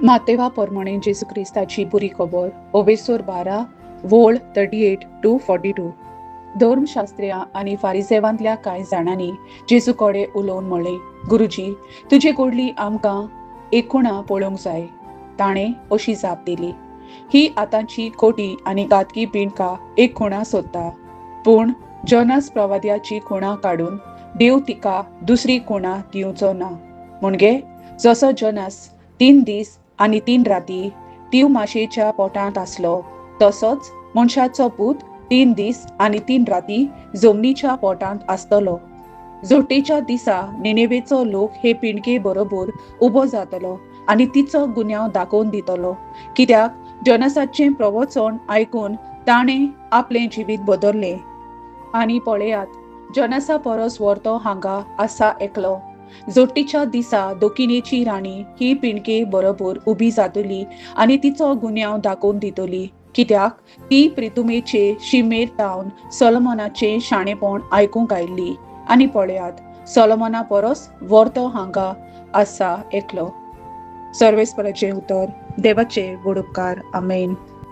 मातेवा परमाणे जेजू क्रिस्ताची बरी खबर ओवेसोर 12 वोळ 38 to 42. धर्मशास्त्र्या आनी फारिसेवांतल्या कांय जाणांनी जेजू कडेन उलोवन म्हळें, गुरुजी, तुजे कडली आमकां एक खुणा पळोवंक जाय. ताणें अशी जाप दिली, ही आतांची खोटी आनी घातकी पिंडका एक खुणा सोदता, पूण जोनास प्रवाद्याची खुणा काडून देव तिका दुसरी खुणा दिवचो ना. म्हणजे जसो जोनास 3 दीस आनी 3 राती तीव माशेच्या पोटांत आसलो, तसोच मनशाचो पूत 3 दीस आनी 3 राती जमनीच्या पोटांत आसतलो. जोटेच्या दिसा निनेवेचो लोक हे पिंडके बरोबर उबो जातलो आनी तिचो गुन्यांव दाखोवन दितलो, कित्याक जोनासाचें प्रवचन आयकून ताणें आपलें जिवीत बदल्लें. आनी पळयात, जोनासा परस व्हरतो हांगा आसा एकलो. जोटीच्या दिसा दोकिनेची राणी ही पिंडके बरोबर उबी जातली आनी तिचो गुन्यांव दाखोवन दितली, कित्याक ती प्रितुमेचे शिमेर तावन सोलोमनाचें शाणेपण आयकूंक आयिल्ली. आनी पळयात, सोलोमना परस व्हरतो हांगा आसा एकलो. सर्वेस्पराचें उतर. देवाचे व्हड उपकार. आमेन.